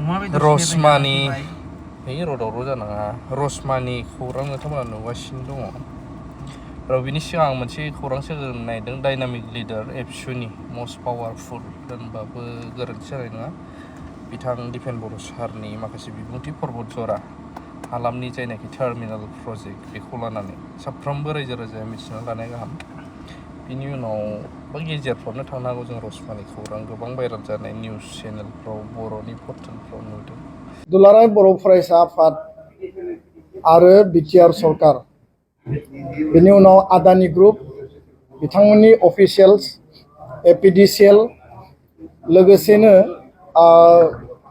रशमानि र'दाव जानाङा रशमानि खौरां नोंथांमोना नुगासिनो दङ आरो बिनि सिगां आं मोनसे खौरां सोलोंनो नागिरदों डायनामिक लिडार एबसुनि मस्ट पावारफुल होनबाबो गोरोन्थि जानाय नङा बिथां दिपेन बर' सारनि माखासे बिबुंथि पर्बतजरा हालामनि जायनाखि टार्मिनाल प्रजेक्ट बेखौ लानानै साफ्रोमबो रायजो राजाया मिथिना लानाया गाहाम बिनि उनाव बा गेजेरफ्रावनो थांनो हागौ जों रशमानि खौरां गोबां भाइराल जानाय निउस चेनेलफ्राव बर'नि पर्टेलफ्राव नुदों दुलाराय बर' फरायसा आफाद आरो बिटिआर सरकार बेनि उनाव आदानि ग्रुप बिथांमोननि अफिसियेल्स एपिडिसिएल लोगोसेनो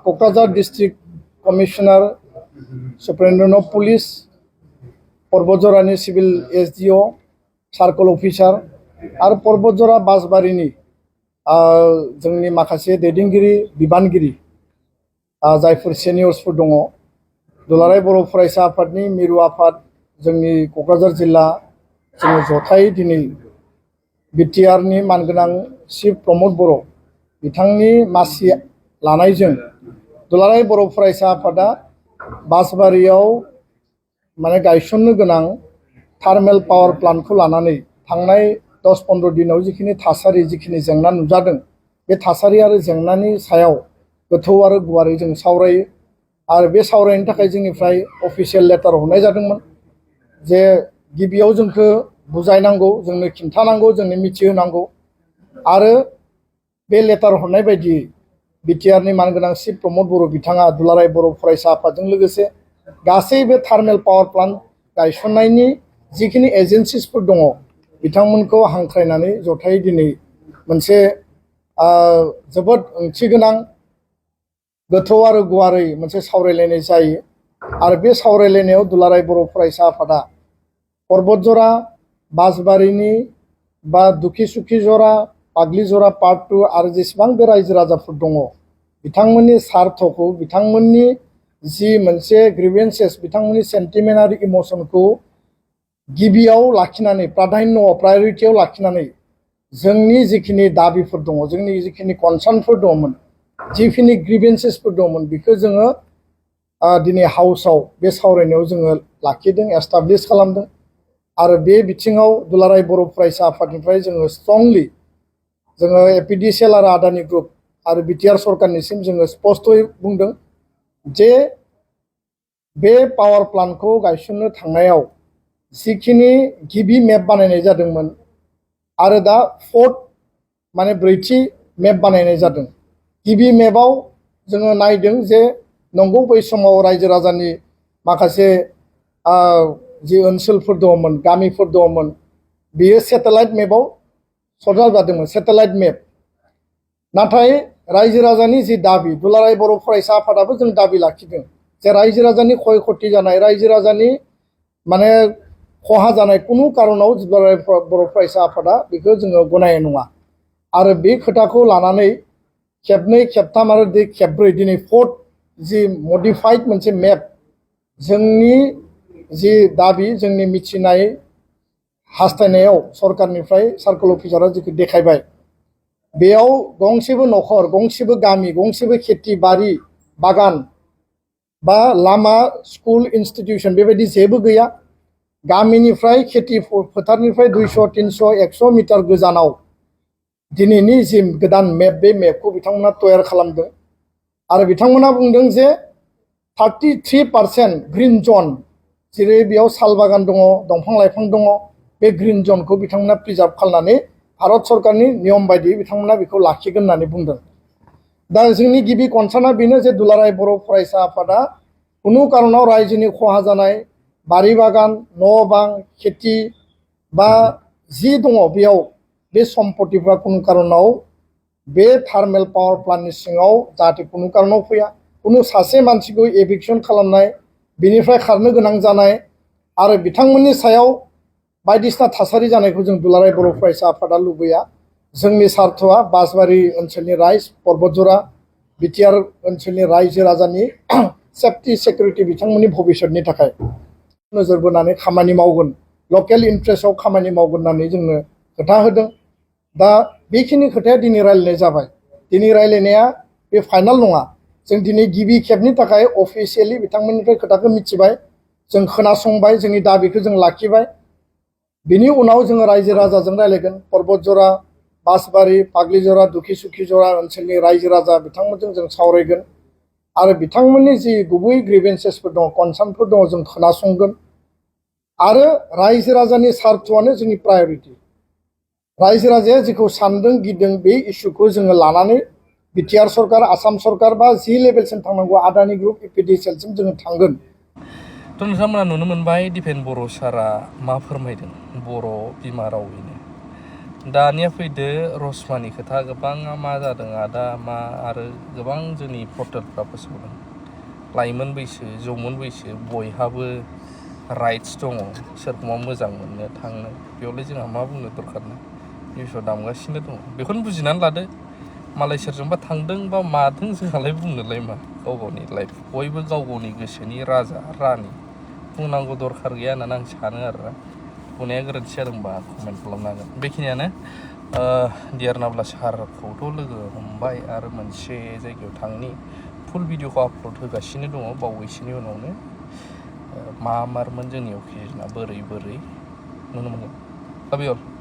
Kokrajhar district commissioner superintendent of police पर्बतजरानि सिभिल एसडिअ सार्कल अफिसार आरो पर्बतजरा बासबारिनि जोंनि माखासे दैदेनगिरि बिबानगिरि जायफोर सेनियर्सफोर दङ दुलाराय बर' फरायसा आफादनि मिरु आफाद जोंनि क'क्राझार जिल्ला जोङो जथायै दिनै बिटिआरनि मानगोनां चिफ प्रमद बर' बिथांनि मासि लानायजों दुलाराय बर' फरायसा आफादा बासबारियाव माने गायसननो गोनां थार्मेल पावार प्लान्टखौ लानानै थांनाय 10-15 दिनाव जिखिनि थासारि जिखिनि जेंना नुजादों बे थासारि आरो जेंनानि सायाव गोथौ आरो गुवारै जों सावरायो आरो बे सावरायनो थाखाय जोंनिफ्राय अफिसियेल लेटार हरनाय जादोंमोन जे गिबियाव जोंखौ बुजायनांगौ जोंनो खिन्थानांगौ जोंनो मिथिहोनांगौ आरो बे लेटार हरनाय बायदियै बिटिआरनि मानगोनां चिफ प्रमद बर' बिथाङा दुलाराय बर' फरायसा आफादजों लोगोसे गासैबो थार्मेल पावार प्लान्ट गायसननायनि जिखिनि एजेन्सिसफोर दङ बिथांमोनखौ हांख्रायनानै जथायै दिनै मोनसे जोबोद ओंथिगोनां गोथौ आरो गुवारै मोनसे सावरायलायनाय जायो आरो बे सावरायलायनायाव दुलाराय बर' फरायसा आफादा पर्बतजरा बासबारिनि बा दुखि जरा पाग्लि जरा पार्ट 2 आरो जेसेबां बे रायजो राजाफोर दङ बिथांमोननि सार्थखौ बिथांमोननि जि मोनसे ग्रिभेन्सेस बिथांमोननि सेन्टिमेन्टारि इमसनखौ गिबियाव लाखिनानै प्रायरिटियाव लाखिनानै जोंनि जिखिनि दाबिफोर दङ जोंनि जिखिनि कनसार्नफोर दङमोन जिखिनि ग्रिभेन्सेसफोर दंमोन बेखौ जोङो दिनै हाउसाव बे सावरायनायाव जोङो लाखिदों एस्टाब्लिश खालामदों आरो बे बिथिङाव दुलाराय बर' फरायसा आफादनिफ्राय जोङो स्ट्रंलि जोङो एपिडिसिएल आरो आदानि ग्रुप आरो बिटिआर सरकारनिसिम जोङो स्पष्टयै बुंदों जे बे पावार प्लान्टखौ गायसननो थांनायाव जिखिनि गिबि मेप बानायनाय जादोंमोन आरो दा फोर्थ माने ब्रैथि मेप बानायनाय जादों गिबि मेपआव जोङो नायदों जे नंगौ बै समाव रायजो राजानि माखासे जि ओनसोलफोर दङमोन गामिफोर दङमोन बेयो सेटेलाइट मेपआव सरजाल जादोंमोन सेटेलाइट मेप नाथाय रायजो राजानि जि दाबि दुलाराय बर' फरायसा आफादाबो जों दाबि लाखिदों जे रायजो राजानि क्षय क्षति जानाय रायजो राजानि माने खहा जानाय कुनु कारनाव दुलाराय बर' फरायसा आफादा बेखौ जोङो गनायनाय नङा आरो बे खोथाखौ लानानै खेबनै खेबथाम आरो खेबब्रै दिनै फोर्थ जि मडिफाइड मोनसे मेप जोंनि जि दाबि जोंनि मिथिनाय हास्थायनायाव सरकारनिफ्राय सार्कल अफिसारा जिखौ देखायबाय बेयाव गंसेबो नखर गंसेबो गामि गंसेबो खेथि बारि बागान बा लामा स्कुल इन्स्टिटिउसन बेबायदि जेबो गैया गामिनिफ्राय खेथि फोथारनिफ्राय 200-300 100 मिटार गोजानाव दिनैनि जि गोदान मेप बे मेपखौ बिथांमोना तयार खालामदों आरो बिथांमोना बुंदों जे 33% ग्रीन जन जेरै बेयाव साल बागान दङ दंफां लाइफां दङ बे ग्रीन जनखौ बिथांमोना प्रिजार्भ खालामनानै भारत सरकारनि नियम बायदियै बिथांमोना बेखौ लाखिगोन होननानै बुंदों दा जोंनि गिबि कनसार्नआ बेनो जे दुलाराय बर' फरायसा आफादा कुनु कारनाव रायजोनि खहा जानाय बारि बागान न' बां खेथि बा जि दङ बेयाव बे सम्पतिफ्रा कुनु कारनाव बे थार्मेल पावार प्लान्टनि सिङाव जाहाथे कुनु कारनाव फैया कुनु सासे मानसिखौ एभिक्सन खालामनाय बिनिफ्राय खारनो गोनां जानाय आरो बिथांमोननि सायाव बायदिसिना थासारि जानायखौ जों दुलाराय बर' फरायसा आफादा लुबैया जोंनि सार्थआ बासबारि ओनसोलनि रायज पर्बतजरा बिटिआर ओनसोलनि रायजो राजानि सेफ्टि सिकिउरिटि बिथांमोननि भबिष्यतनि थाखाय नोजोर बोनानै खामानि मावगोन लकेल इन्ट्रेस्टआव खामानि मावगोन होननानै जोंनो खोथा होदों दा बेखिनि खोथाया दिनै रायलायनाय जाबाय दिनै रायलायनाया बे फाइनाल नङा जों दिनै गिबि खेबनि थाखाय अफिसियेलि बिथांमोननिफ्राय खोथाखौ मिथिबाय, जों खोनासंबाय, जोंनि दाबिखौ जों लाखिबाय। बिनि उनाव जोङो रायजो राजाजों रायज्लायगोन। पर्बतजरा, बासबारि, पाग्लिजरा, दुखिसुखिजरा ओनसोलनि रायजो राजा बिथांमोनजों जों सावरायगोन आरो बिथांमोननि जि गुबै ग्रिभेन्सेसफोर दङ, कनसार्नफोर दङ, जों खोनासंगोन आरो रायजो राजानि सार्थआनो जोंनि प्रायरिटि। रायजो राजाया जेखौ सानदों गिदों बे इस्युखौ जोङो लानानै बिटिआर सरकार, आसाम सरकार बा जि लेभेलसिम थांनांगौ आदानि ग्रुप इपिडिसिएलसिम जोङो थांगोन। थ' नोंथांमोना नुनो मोनबाय दिपेन बर' सारा मा फोरमायदों बर' बिमा रावैनो। दानिया फैदो रसमानि खोथा। गोबाङा मा जादों आदा मा आरो गोबां जोंनि पर्टेलफ्रा फोसावदों। लाइमोन बैसो, जौमोन बैसो बयहाबो राइट्स दङ सोरखौबा मोजां मोननो थांनो। बेयावलाय जोंहा मा बुंनो दरखारनो, निउसआव दामगासिनो दङ। बेखौनो बुजिनानै लादो। मालाय सोरजोंबा थांदों बा मादों जोंहालाय बुंनोलाय मा, गाव गावनि लाइफ, बयबो गाव गावनि गोसोनि राजा रानि, बुंनांगौ दरखार गैया होननानै आं सानो आरोना। बुंनाया गोरोन्थि जादोंबा कमेन्ट खालामनो हागोन। बेखिनियानो। डियार नाब्ला सारखौथ' लोगो हमबाय आरो मोनसे जायगायाव थांनि फुल भिडिअखौ आपल'ड होगासिनो दङ बावैसोनि उनावनो। मा मारमोन जोंनि अकेजनआ, बोरै नुनो मोनगोन। लाभ इउ अल।